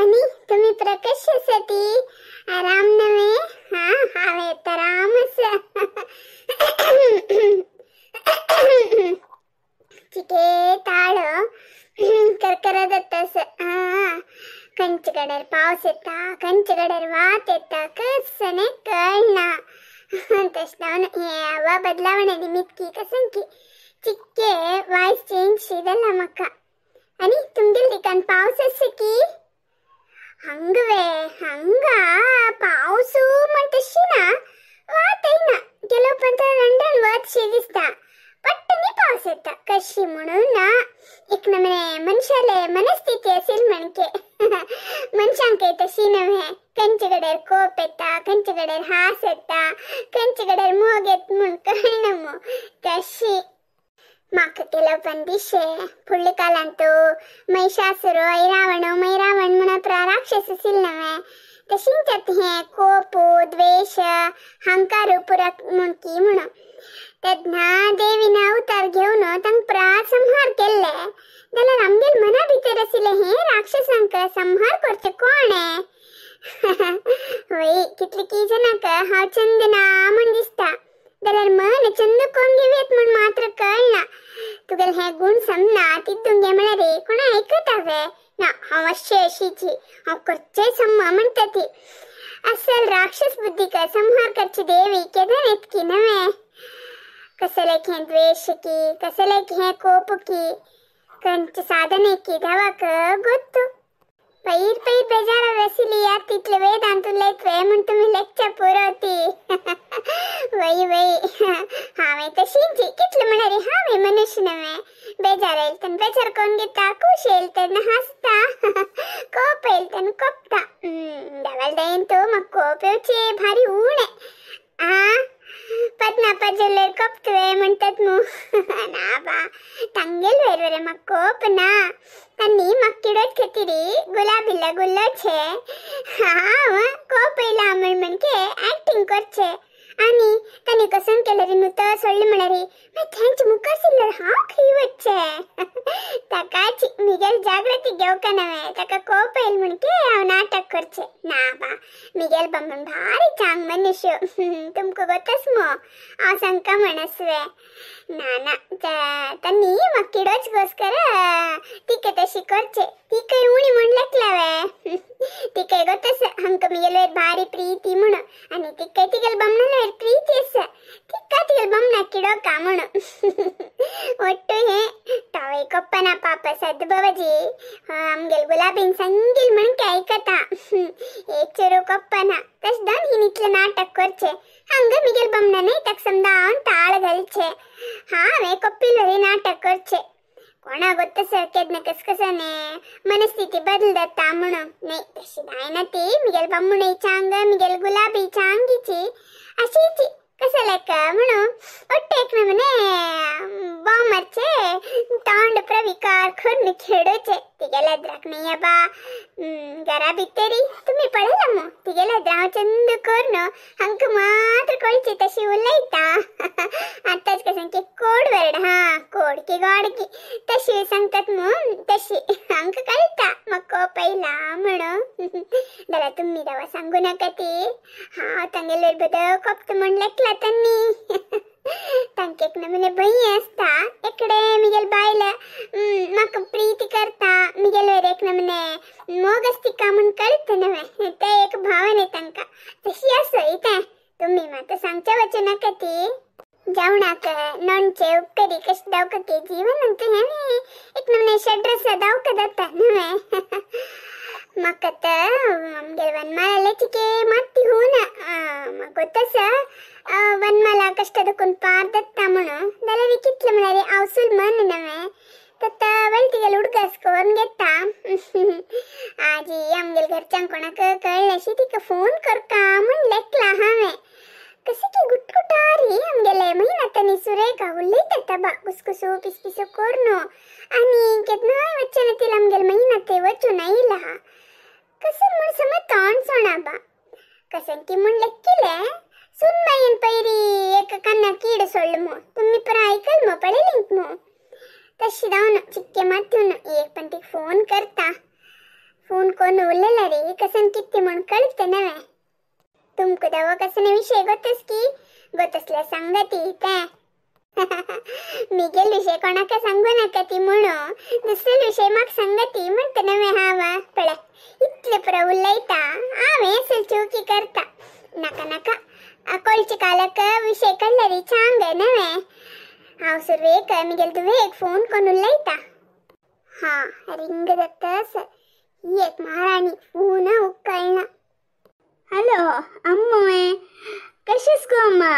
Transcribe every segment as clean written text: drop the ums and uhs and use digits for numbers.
आणि तुम्ही प्रकश सती आराम नव्हे हा हांवें आराम आसा. चिके ताळ करकरा जाता हा खंयचे कडेर पावस येता खंयचे कडेर वात येता कसने कळना. तशें जावन हें हवा बदलावणे निमित्त कसं की चिक्के वायस चेंज शी जाला म्हाका. आनी तुमगेले दिकान पावस आसा की हंगवे हंगा पावसू म्हण तशी ना वात येना गेलो पण रंडण वत शी दिसता पट्टनी पावस येता कशी म्हणून ना एक नमने मनशाले मनस्थिती असेल म्हणके मनशांक तशी नव्हे खंयचे कडेर कोप येता खंयचे कडेर हास येता खंयचे कडेर मोग येत म्हूण कळना मू तशी. म्हाका केलो पण दिशे फुडल्या कालांतू महिषासुर ऐरावण मैरावण म्हणून राक्षस आशिल्ले नव्हे तशींच हें कोप द्वेष हंकार पुरा म्हूण की म्हणून तेन्ना देवीन अवतार घेवन तांकां पुरा संहार केल्ले जाल्यार आमगेले मना भितर आशिल्ले हे राक्षसांक संहार करचे कोण वय कितले की जणांक हांव चंद ना म्हूण दिसता जाल्यार मन चंद कोण घेवयेत म्हूण मात्र कळना. तुगेले हे गुण समना तितून घे म्हळ्यार कोणा आयकता वे ना हांव अशें अशीची हांव करचें सम्मा म्हणटा ती. असल राक्षस बुद्धीक संहार करची देवी केन्ना येतकी नव्हे. कसले हें द्वेश की कसले हें कोप की खंयचे साधने की धावाक गोत्तू पैर पैर बेजार आशिल्ली यार तितले वेदांत उलयत वे म्हूण तुमी लेक्चर पुरवती. वय वय हांवें तशींची कितले म्हळ्यार हांवें मनुष्य नव्हे बेजार येयले तेन्ना बेजार करून घेता खूश येयले तेन्ना हांसता कोप येयले तेन्ना कोपता. देवाले दयेन तूं म्हाका कोप येवचे भारी उणें आ पद्मनाभा ज्वेलर कोपतवे म्हणतात मू ना बा तांगेल वेर म्हाका कोप ना तांणी म्हाका किडोच खातीर गुलाबीला गुल्लोचे हांव कोप येयला म्हण म्हणके एक्टिंग करचे आनी तांणी कसम केल्यार नुतो सोडलें म्हळ्यार मागीर थंयचे मुखार सरल्यार हांव खंय वचचें ताकाच मिगेल जागृती घेवका नव्हे ताका कोप येयलो म्हणके हांव नाटक करचें ना बा मिगेल बामण भारी चांग मनुष्य तुमकां गोतच मो हांव सांगका म्हणसवे ना ना तांणी म्हाका किडोच गोस्कर तिका तशी करचें तिका उणी म्हूण लेखला वे तिका गोतस हांकां मिगेल भारी प्रीती म्हणून आनी तिका तिगेल बामणालो प्रीती आसा तिका तिगेल बामणाक किडोका म्हणून ಒಟ್ಟು ಹೇ ತಾವೇ ಕೊಪ್ಪನ ಪಾಪ ಸದ್ಭವಜಿ आमगेल गुलाबीन सांगील म्हणके आयकता एक चेरू कोप्पना तशें दोन हिन इतलें नाटक करचें हांगा मिगेल बामणान ताका समजावन ताळ घालचें हांवें कोप्पील वरी नाटक करचें कोणा गोत्तस केन्ना कसकसाने मनस्थिती बदल जाता म्हणून न्हय तशी जायना ती मिगेल बामणूय चांग मिगेल गुलाबी चांगीची अशीची कसं लेक म्हणून ಒಟ್ಟು एक नमूने बॉमरचे तोंड प्रविकार करून खेळूचे तिगेले द्राक नाही बा घरा भितरी तुम्ही पळयला मू तिगेले हांव चंद करून हांकां मात्र कळची तशी उलयता आतांच कशें की कोड वर्ड हा कोड की गॉड की तशी सांगतात मू तशी हांकां कळटा म्हाका कोप येयला म्हणून जाल्यार तुमी देवा सांगू नाका ती हांव तांगेले बदल कोपता म्हूण लेखला तांणी. तांकां एक नमूने भंय आसता एकडे मिगेल बायल म्हाका प्रीती करता मिगेल वयर एक नमूने मोग आसता म्हूण कळटा नव्हे ते एक भावना तांकां तशी आसय तें तुमी मात सांगचे वचूं नाका ती. जेवणाक नोणचे उपकरी कशें दावका की जीवन हें एक नमूने षड्रस दावका जाता नव्हे. म्हाका तर आमगेले वनमाला चिके मात्ती होना म्हाका गोतस वनमाला कश्ट दुखून पार दत्ता म्हणून जाल्यार कितलें म्हळ्यार आवसूल मन नव्हे तत्ता वळटी उडगास करून घेता. आजी आमगेले घरच्यांक कोणाक कळ्ळें तिका फोन करता म्हूण लेखला हांवें कशें की गुटगुटारी आमगेले महिनातांनी सुरेखा उलयतात बा कुसकुसू पिसपिसू करून आनी केन्नाय वचचें ना तिला आमगेले महिनाते वचून आयला कसं म्हूण समज तोंड सोणा बा कसं की म्हूण लेखिलें सुनबायन पयरी एक कान्ना कीड सोडलं मू तुम्ही पण ऐकल मग पळयलींत मू तशी जावन चिक्के मात्यून एक पण तिका फोन करता. फोन कोण उरलेला रे कसन किती म्हण कळत नव्हे. तुमक दवा कसने विषय गोतस की गोतसल्या सांगती ते मिगेल विषय कोणाका सांगू नका ती म्हणू दुसरे विषय म्हाका सांगती म्हणता नव्हे. हावा पळय इतले पुरो उलयता हांवें असल चुकी करता. नाका नाका कोळचे कालक विषय कळ्ळा रे चांग नव्हे. हांव सुरवेक मिगेल तुवें एक फोन कोण उलयता. हा रिंग जाता ही एक महाराणी फोन उकळना. हॅलो अम्मो कशीस गो अम्मा?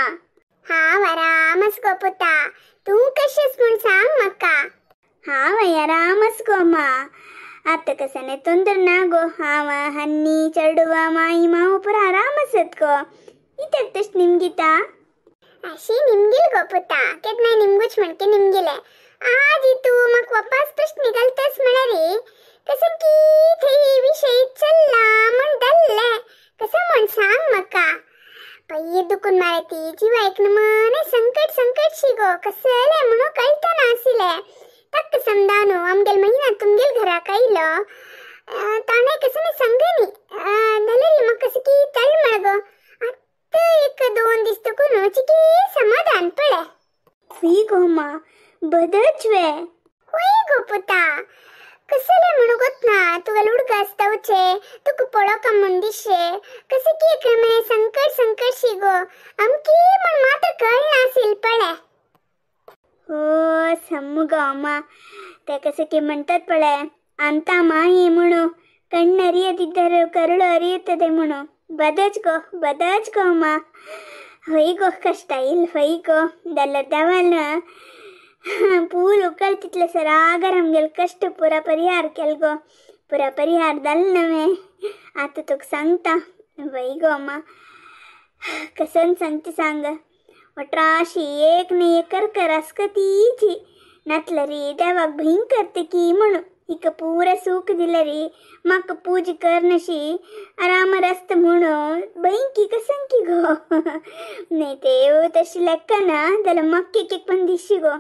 हांव आरामस गो पुता, तूं कशीस म्हूण सांग म्हाका. हांव आरामस गो अम्मा. आतां कसने ತೊಂದರೆ ना गो. हांव हन्नी चेडवा माई माव पुरा आराम आसत गो. इत्याक तशें निमगिता? अशी निमगील गो पुता, केन्नाय निमगूच म्हणके निमगिले. आज तूं म्हाका वापस प्रश्न घालतस म्हळ्यार कसं की थंय विशय चल्ला म्हूण धरले कसं म्हूण सांग म्हाका. पय्य दुखून मारती जिवायक मन संकट संकट शी गो कसले म्हणून कळटा नाशिल्ले. तक्क समजावन आमगेल महिना तुमगेल घराक आयलो ताणें कसं सांगनी जाल्यार म्हाका कसं की तळमळ गो. आतां एक दोन दीस तुकून चिकी समाधान पळय. हय गो मा बदच वे. हय गो पुता कसले म्हणू गोतना तुगेल उडगास जावचे तुका पळोवका म्हूण दिशे कसं की एक संकट संकट शी गो अमकी म्हूण मात्र कळनाशील पळय. हो सम्मू गो अम्मा ते कसं की म्हणतात पळय ಅಂತ ಮಾಯಿ ಮುಣು ಕಣ್ಣರಿಯದಿದ್ದರೂ ಕರುಳು ಅರಿಯುತ್ತದೆ ಮುಣು. ಬದಜ್ಗೋ ಬದಜ್ಗೋ ಅಮ್ಮ. ಹೊಯ್ಗೋ ಕಷ್ಟ ಇಲ್ಲ ಹೊಯ್ಗೋ ದಲ್ಲ ದವನ ಪೂಲ್ ಉಕ್ಕಳ್ತಿತ್ಲೆ ಸರಾಗರ आमगेल कष्ट पुरा परिहार केल गो. पुरा परिहार जाल नवे आतां तुका सांगता. वय गो अम्मा कसन सांगते सांग. वट्राशी एक न्ही एक करकर आसकतीची नातलं रे देवाक भयंकर ते की म्हणून हिका पुरा सूख दिलं रे म्हाका पूजा करनशी आराम रस्त म्हणून भयंकी कसंकी गो. नाही ते तशी लेखा ना जाल्यार म्हाका एक एक पण दिशी गो.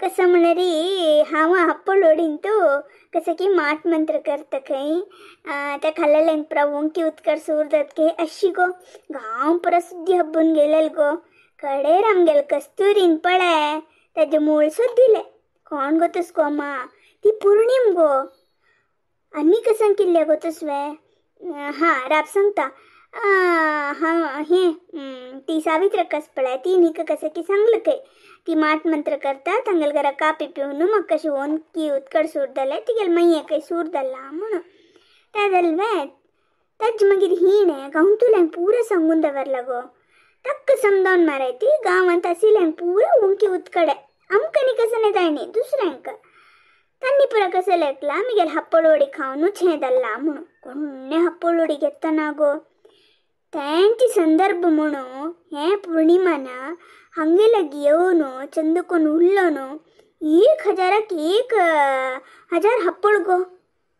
कसं म्हणरी हांव हप्पळ तू कसं की माट मंत्र करता खंय त्या खाल्लेल्यान पुरा ओंकी उदकार सूर जात खे अशी गो. गांव पुरा सुद्दी हब्बून गेलेल गो. कडेर आमगेल कस्तुरीन पळय ताजें मूळ सुद्दिलें. कोण गो तस गो अम्मा? ती पूर्णीम गो. आनी कसं किल्ल्या गो तसवे. हां राब सांगता. हां हें ती सावित्र कस पळय ती न्ही कसं की सांगलं खंय ती माट मंत्र करता तांगेल घरा कापी पिवन म्हाका कशी ओंकी उदकड सूर जालें तिगेल मैये खंय सूर जाल्ला म्हणून तें जालें वे. ताजे मागीर हिणें गांवतुल्यांक पुरा सांगून दवरला गो. तक्क समजावन माराय ती गांवांत आशिल्ल्यांक पुरा ओंकी उदकडे आमकां न्ही कसं न्ही जाय न्ही दुसऱ्यांक तांणी पुरा कसं लेखला मिगेल हप्पळोडी खावनूच हें जाल्ला म्हणून. कोण्णें हप्पळोडी घेतना गो तेंचे संदर्भ म्हणून हें पूर्णिमाना हांगे लागीं येवन चंदकोन उरलो न्हू 1000 1000 हप्पळ गो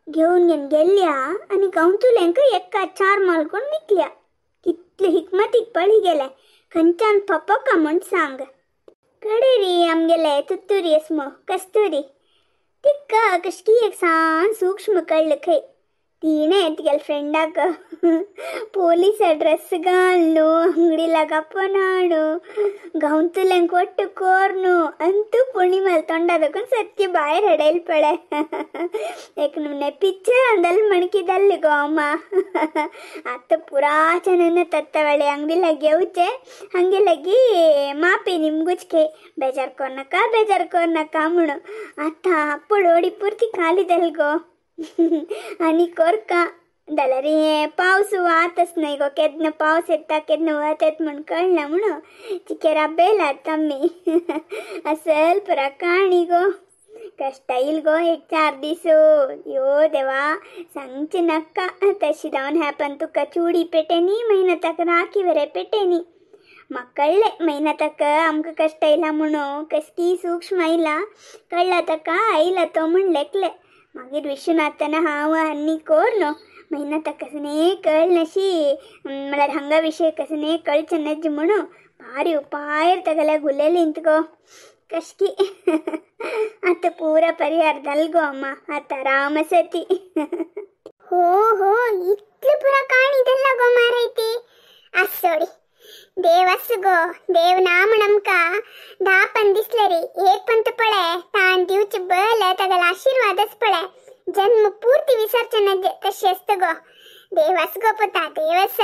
घेवन घेवन गेल्ल्या आनी गांवतुल्यांक एका 4 माल कोण विकल्या. कितले हिकमतीक पळी गेले खंयच्यान पपका म्हूण सांग. कडे रे आमगेले तुत्तुरी अस्मो कस्तुरी तिका कशकी एक सान सूक्ष्म कळ्ळें खंय. तिणें तिगेल्या फ्रेंडाक पोलिसा ड्रेस घालून अंगडी लागपण हाडून गांवतुल्यांक वट्ट कोर्न अंतू पूर्णिमाल तोंडा दाखोवन सत्य भायर हाडयल पळय. एक नमूने पिक्चर जाल म्हणकी जाल्ली गो अम्मा. आतां पुराच्या तत्तवाळे अंगडी लागीं येवचे हांगे लागीं मापी निमगूच खे बेजार कोरनाका बेजार कोरनाका म्हणून. आतां हप्पळोडी पुरती खाली जाल गो. आनी कोरका जाल्यार हें पावस वातच न्हय गो केन्ना पावस येता केन्ना वत येता म्हूण कळना म्हणून चिके राबयलात आमी. असल पुरा काणी गो. कश्ट येयल गो एक 4 दीस. यो देवा सांगचें नाका. तशी जावन हॅपन तुका चुडी पेटेनी महिना ताका राखी वरे पेटेनी. म्हाका कळ्ळें महिना ताका आमकां कश्ट येयला म्हणून कसकी सूक्ष्म आयला कळ्ळा ताका आयला तो म्हूण लेखलें. मागीर विश्वनाथान हांव आनी कोर न्हू महिना ताका कसने कळनाशी म्हळ्यार हांगा विशय कसने कळचें नज म्हणून भारी उपायर तागेल्या गुलेलींत गो. कशकी आतां पुरा परिहार जाल गो अम्मा, आतां आराम आसा ती. हो हो इतली पुरा काणी जाल्ला गो मारायती. आसोडी देव आस गो, देव ना म्हण आमकां 10 पण दिसले रे, एक पंत पळय ताण दिवचे बल तागेलो आशिर्वादच पळय जन्म पूर्ती विसरचे ना तशें आसता गो. देव आस गो पुता, देव आस,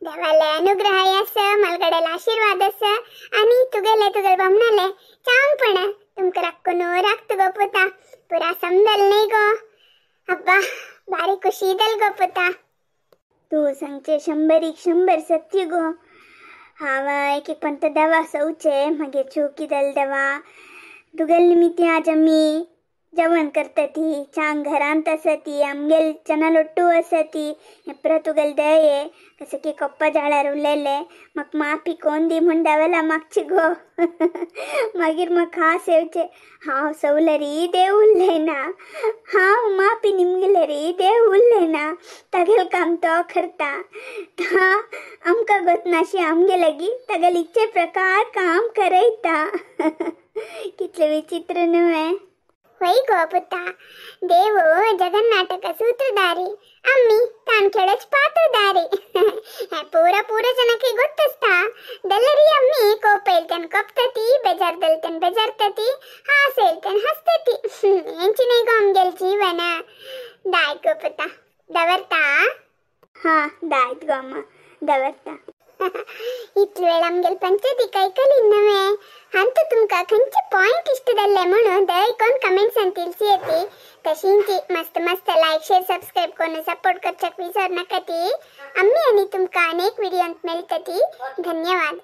देवाले अनुग्रह आस, मलगडेले आशिर्वाद आस आनी तुगेले तुगेले बामणाले चांगपण तुमकां राखून राखता गो पुता. पुरा समजल न्ही गो अब्बा, बारी खुशी जाल गो पुता. तूं सांगचें 100 सत्य गो. हांव एक एक पंत दवा सवचे मागीर चुकी जाल दवा तुगेले निमित्ती आज आमी जेवण करता ती, चांग घरांत आसा ती, आमगेल चना लोट्टू आसा ती. हें पुरा तुगेले दये कसं की कोप्पा जाळ्यार उरलेले म्हाका माफी कोन दी म्हूण देवाला मागची गो. मागीर म्हाका खास येवचें हांव सवलें देव उरलें ना, हांव माफी निमगेलें रे देव उरलें ना. तागेलें काम तो करता, ता आमकां गोतनाशी आमगे लागीं तागेले इच्छे प्रकार काम करयता. कितलें विचित्र न्हय. होय गो पुता, देव जगन्नाटक सूत्रधारी, आम्ही तान खेळच पात्रधारी. हे पुरा पुरा जनके ಗೊತ್ತಸ್ತಾ ದಲ್ಲರಿ ಅಮ್ಮಿ ಕೋಪ ಹೇಳ್ತೇನೆ ಕೊಪ್ತತಿ, ಬೇಜಾರ್ದಲ್ತೇನೆ ಬೇಜಾರ್ತತಿ, ಹಾಸ ಹೇಳ್ತೇನೆ ಹಸ್ತತಿ. ಎಂಚಿನ ಈಗ ಅಮ್ಗೆಲ್ ಜೀವನ ದಾಯ್ತು ಗೋ ಪುತ್ತ, ದವರ್ತಾ? ಹಾ ದಾಯ್ತು ಗೋ ಅಮ್ಮ, ದವರ್ತಾ. इतलो वेळ आमगेल पंचायती कैकली नव्हे अंत तुमकां खंयचे पॉयंट इश्ट जाल्ले म्हणून दय कोण कमेंट्सान तिळसी येती. तशींची मस्त मस्त लायक शेअर सबस्क्राईब करून सपोर्ट करच्याक विसर नाका ती. आम्ही आनी तुमकां अनेक व्हिडियोंत मेळटली. धन्यवाद.